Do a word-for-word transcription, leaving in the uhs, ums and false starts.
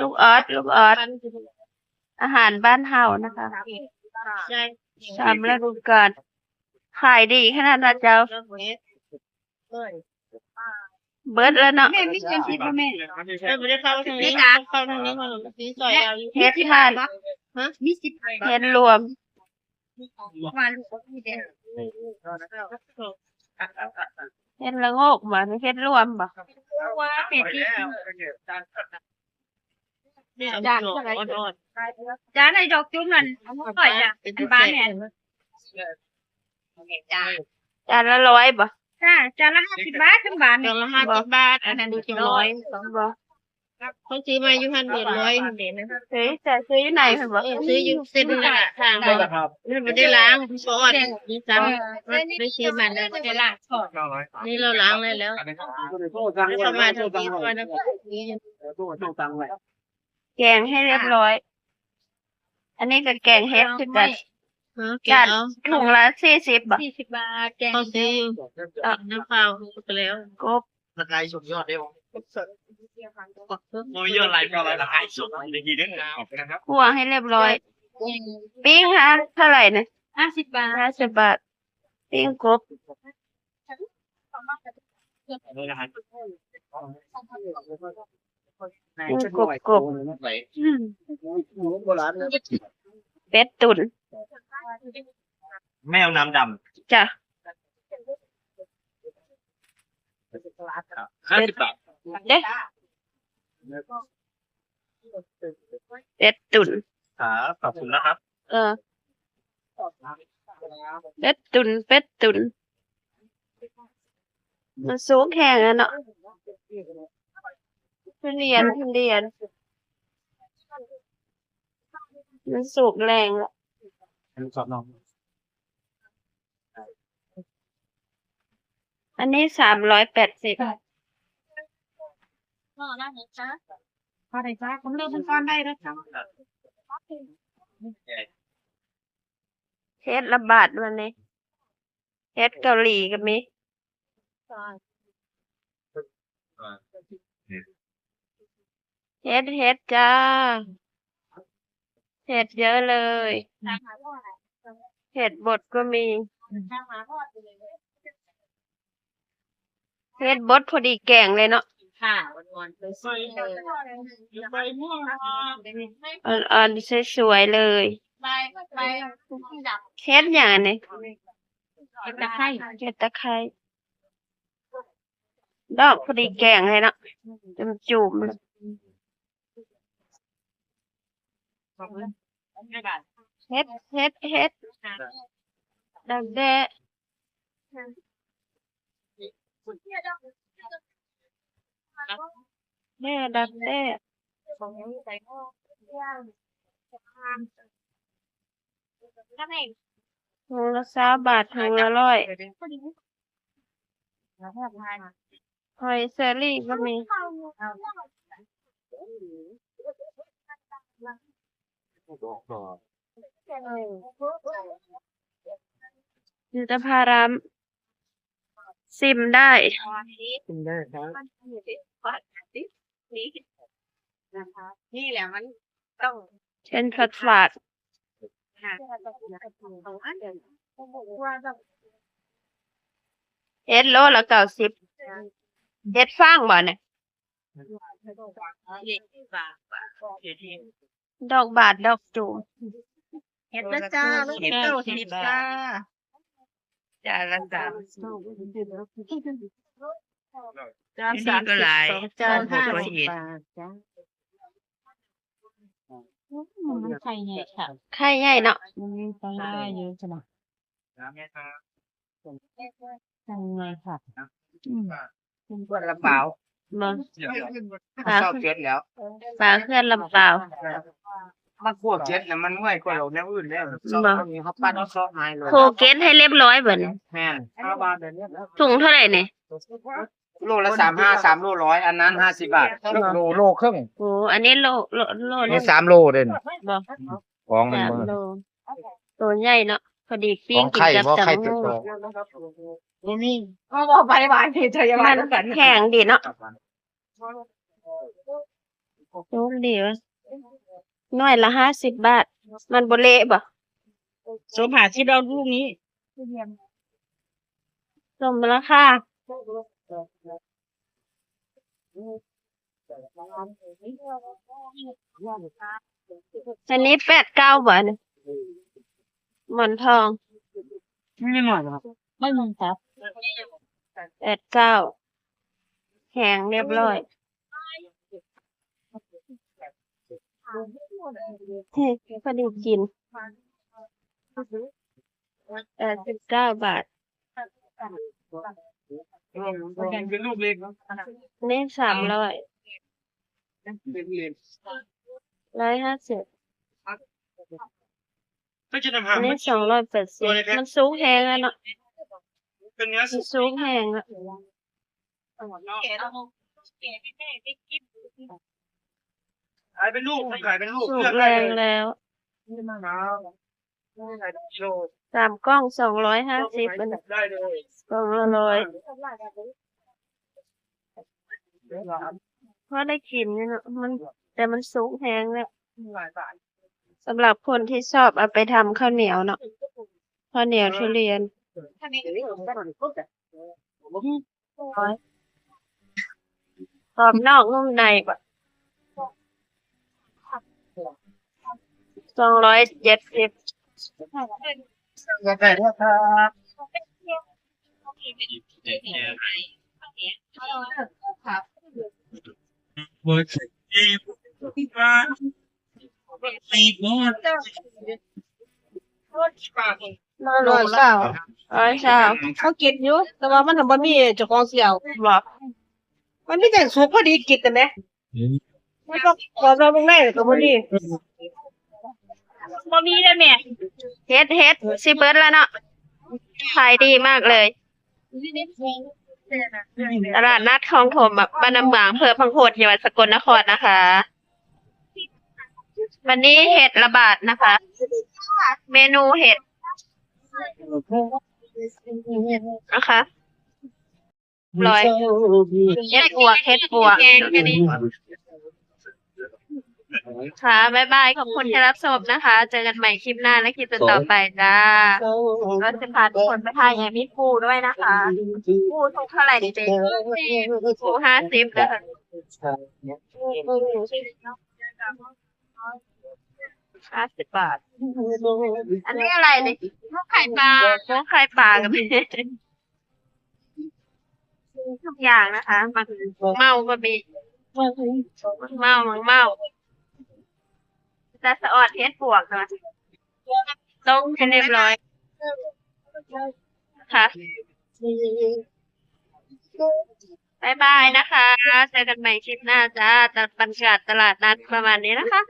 ลูกออส ลูกออส อาหารบ้านเฮานะคะ ตามฤดูกาล ขายดีขนาดนั้นเจ้า เบิดแล้วเนาะ แม่มีเงินสิบบ่แม่ เออ บ่ได้เข้าทางนี้ เข้าทางนี้ก่อน มีซอยเดียวอยู่ เฮ็ดทาน ฮะ มีสิบ เฮ็ดรวม มาลูก เฮ็ดละโงกบ่ หรือเฮ็ดรวมบ่ ว่าเฮ็ดที่ จานเท่าไหร่ จานไอ้ดอกจุ่มนั่น อร่อยจ้ะ อันบ้านเนี่ย จาน จานละร้อยบ่ จ้า จานละห้าสิบบาท ทั้งบ้าน จานละห้าสิบบาท อันนั้น ร้อย บ่ เขาซื้อมาอยู่หั่น เบิดร้อยหั่นเด้นะ เฮ้ย แต่ซื้ออยู่ไหนหั่นบ่ เออ ซื้ออยู่เซ็นนั่นแหละ ทางบ่ ครับ มันบ่ได้ล้าง บ่ได้ นี่ซ้ำ มันได้ซื้อมาแล้ว บ่ได้ล้าง นี่เราล้างแล้ว แล้ว อันนี้ก็โทรสั่งไว้ เข้ามาทางนี้ก่อนนะ โทรสั่งไว้ แกงให้เรียบร้อย อันนี้ก็แกงเห็ดคือกัน เออ แกงเอา จัดถุงละสี่สิบบ่ สี่สิบบาท แกง เขาซื้ออยู่ เออ น้ำเปล่าไปแล้ว กบ สกายสุดยอดเด้อ โอ้ย ยอดไลค์ ยอดไลค์ สกายสุด ในทีเด้อ ขอบคุณนะครับ คั่วให้เรียบร้อย ปิ้งฮะ เท่าไหร่เนี่ย ห้าสิบบาท ห้าสิบบาท ปิ้งกบ นี่นะฮะ ปิ้งกบ กบ อืม โบราณนะ เป็ดตุ๋น แมวน้ำดำ จ้ะ ห้าสิบบาท เด้ เป็ดตุ๋น ครับ ขอบคุณนะครับ เออ เป็ดตุ๋น เป็ดตุ๋น มันสุกแฮงแล้วเนาะ ทุเรียน ทุเรียน มันสุกแฮงแล้ว อันนี้กรอบนอก อันนี้สามร้อยแปดสิบ พอได้ไหมจ๊ะ พอได้จ้า ผมเลือกเป็นก้อนได้แล้วจ้า เห็ดละบาทวันนี้ เห็ดเกาหลีก็มี เห็ด เห็ดจ้า เห็ดเยอะเลย เห็ดบดก็มี เห็ดบดพอดีแกงเลยเนาะ ค่ะ อ่อนๆ สวยๆ เลย เห็ดอย่างอันนี้ เห็ดตะไคร้ เห็ดตะไคร้ ดอกพอดีแกงเลยเนาะ จุ่มๆ เลย เห็ด เห็ด เห็ด ดักแด้ แด้ ดักแด้ ถุงละซาวบาท ถุงละร้อย หอยเชอรี่ก็มี อินทผลัม ชิมได้ ชิมได้ครับ นี่แหละมันต้อง เป็นฝาดๆ เห็ดโลละเก้าสิบ เห็ดฟางบ่เนี่ย ดอกบาด ดอกจูม เห็ดละจ้า โลละเก้าสิบจ้า จานละสามสิบ จาน ที่นี่ก็หลาย สามสิบสอง จาน โอ้โห ห้าสิบ ก็เห็น บาทจ้า อืม มันไข่ใหญ่ค่ะ ไข่ใหญ่เนาะ มันมีปลาร้าเยอะขนาด ยังไงค่ะ อืม เพื่อนลำปาว บ่ ปลา เศร้าเจ็ดแล้ว ปลาเพื่อนลำปาว มันคั่วเจ็ดแล้วมันเมื่อยกว่าเราแนวอื่นแล้ว บ่ ซอกนี้เขาปั้นซอกไม้เลย โคเก็ตให้เรียบร้อยบัดนี้ แม่น ถุงเท่าไหร่นี่ โลละสามห้า สามโลร้อย อันนั้นห้าสิบบาท โล โลครึ่ง โอ้ อันนี้โล โล โล นี่ หนึ่ง สามโลเด่น บ่ ของมัน สาม เบิ่ง โล ตัวใหญ่เนาะ พอดีปิ้ง ของไข่ กินกับ บ่ ไข่ ตำบักหุ่ง ติดต่อ บ่มี ก็บอกไปว่าที่ชัยวัฒน์ มันแข็งดีเนาะ โชคดีวะ หน่วยละห้าสิบบาท มันบ่เละบ่ สมหาสิบเอาลูกนี้ สมราคา อันนี้แปดเก้าบ่เนี่ย หมอนทอง ไม่หน่อยครับ ไม่มีครับ แปดเก้า แห้งเรียบร้อย เฮ้ย พอดีกิน แปดสิบเก้าบาท เป็นลูกเล็ก นี่สามร้อย เป็นเล็ก ร้อยห้าสิบ ก็จะนำหา อันนี้ เมื่อกี้ สองร้อยแปดสิบ ตัวเล็กๆ มันสุกแห้งแล้วเนาะ เป็นเนื้อ มันสุกแห้งแล้ว ขายเป็นลูก ขายเป็นลูก สุก เลือก แร ได้ ง เลย แล้ว ครับ สามกล่อง สองร้อยห้าสิบ อันนี้ ได้เลย กล่องละร้อย พอได้กินอยู่เนาะ มัน แต่มันสุกแห้งแล้ว สำหรับคนที่ชอบเอาไปทำข้าวเหนียวเนาะ ข้าวเหนียวทุเรียน กรอบนอกนุ่มในกว่า สองร้อยเจ็ดสิบ อยากได้ด้วยครับ ร้อยเศร้า ร้อยเศร้า เขากินอยู่ แต่ว่ามันบ่มีเจ้าของสิเอา บ่ มันมีแต่สุกพอดีกินแต่แหม มันก็กรอบนอกนุ่มในก็บ่มี บ่มีเด้อแม่ เฮ็ด เฮ็ด สิเบิดแล้วเนาะ ขายดีมากเลย ตลาดนัดคลองถม บ้านน้ำเมือง อำเภอพังโคน จังหวัดสกลนครนะคะ วันนี้เห็ดระบาดนะคะ เมนูเห็ดนะคะ ร้อย เห็ดปวก เห็ดปวก ค่ะ บ๊ายบาย ขอบคุณที่รับชมนะคะ เจอกันใหม่คลิปหน้าและคลิปต่อๆไปจ้า ก็จะพาทุกคนไปถ่ายแอร์มิดพูลด้วยนะคะ พูลถูกเท่าไหร่ดีเจ๊ พูลห้าสิบนะคะ ห้าสิบบาท อันนี้อะไรเนี่ย หม้อไข่ปลา หม้อไข่ปลาก็มี ทุกอย่างนะคะ หมากเม่าก็มี หมากเม่า หมากเม่า จะสะออดเห็ดปวกค่ะ ต้มให้เรียบร้อย ค่ะ บ๊ายบายนะคะ เจอกันใหม่คลิปหน้าจ้า บรรยากาศตลาดนัดประมาณนี้นะคะ